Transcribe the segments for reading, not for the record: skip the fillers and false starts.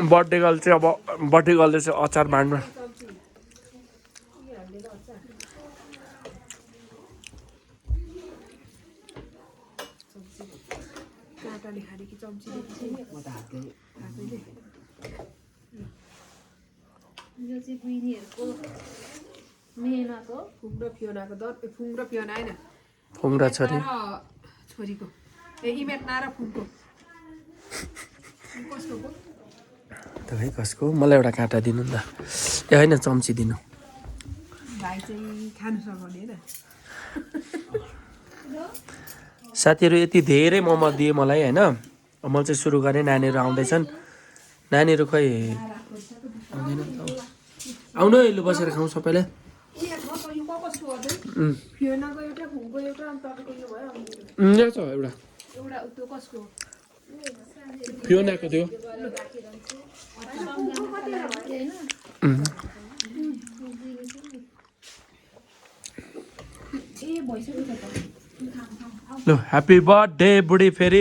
birthday girl चाहिँ अब birthday गर्लले चाहिँ अचार बाँड्नु यो चाहिँ बुइनीहरुको मेहनत हो फुङ र फियोनाको फुङ र फियोना हैन फुङ र छोरी छोरीको इमेटना र फुङको कसको हो त खै कसको मलाई एउटा काँटा दिनु नि त ए होइन चम्ची दिनु भाइ चाहिँ खानु सघाउने हैन साथीहरू यति धेरै मोमो दिए मलाई होइन मैले चाहिँ सुरु गरेँ नानीहरू आउँदैछन् नानीहरू खै आउँदैन आउनु है लु बसेर खाउँ सबैले फियोनाको एउटा फुङको एउटा अनि तपाईको यो भयो यहाँ छ एउटा एउटा त्यो कसको फियोनाको थियो ल ह्याप्पी बर्थडे बुढी फेरि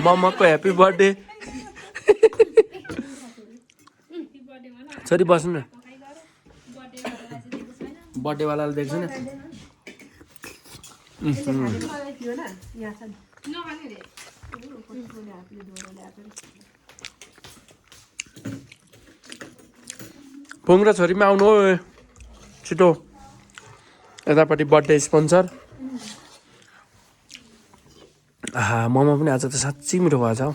मम्माको ह्याप्पी बर्थडे छोरी बस्नु न बर्थडेवालाले देख्छ नि फियोना यहाँ छ नि फुङ र छोरीमा आउनु हो छिटो यतापट्टि बर्थडे स्पोन्सर मोमो पनि आज त साँच्चै मिठो भएछ हौ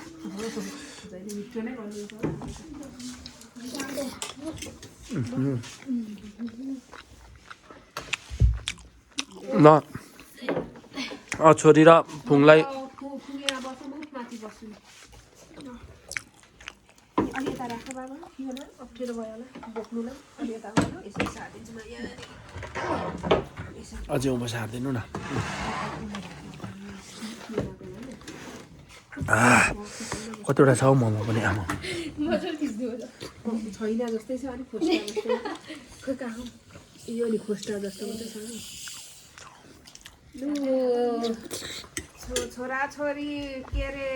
ल छोरी र फुङलाई अझै उँभो सारिदिनु न कतिवटा छ हौ मोमो पनि आमा छैन जस्तै छ अनि खोस्टा जस्तै खै कहाँ यो नि खोस्टा जस्तो मात्रै छ छोरा छोरी के अरे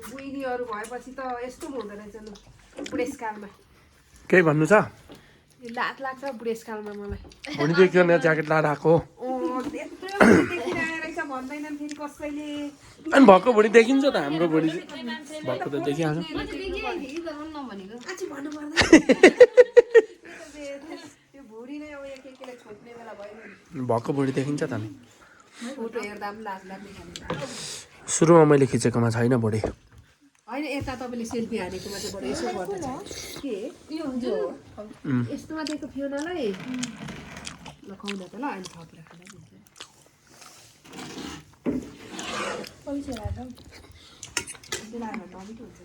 बुइनीहरू भएपछि त यस्तो पनि हुँदो रहेछ लु बुढेसकालमा केही भन्नु छ लात लाग्छ बुढेसकालमा मलाई हुनेदेखि ज्याकेट लाएर आएको देखिरहेको रहेछ भन्दैनन् फेरि कसैले अनि भएको भुँडी देखिन्छ त हाम्रो भुँडी भएको त देखिहाल्छ आछि भन्नु पर्दैन त्यो भुँडी नै अब एक एकले छोप्ने बेला भयो नि भएको भुँडी देखिन्छ त नि फोटो हेर्दा पनि लाज लाग्ने खाले सुरुमा मैले खिचेकोमा छैन भुँडी होइन यता तपाईँले सेल्फी हानेकोमा चाहिँ बडो यसो गर्दैछ के यो यस्तोमा दिएको फियोनालाई ल खुवाउन त ल अहिले थपेर खाँदा हुन्छ नमिठो हुन्छ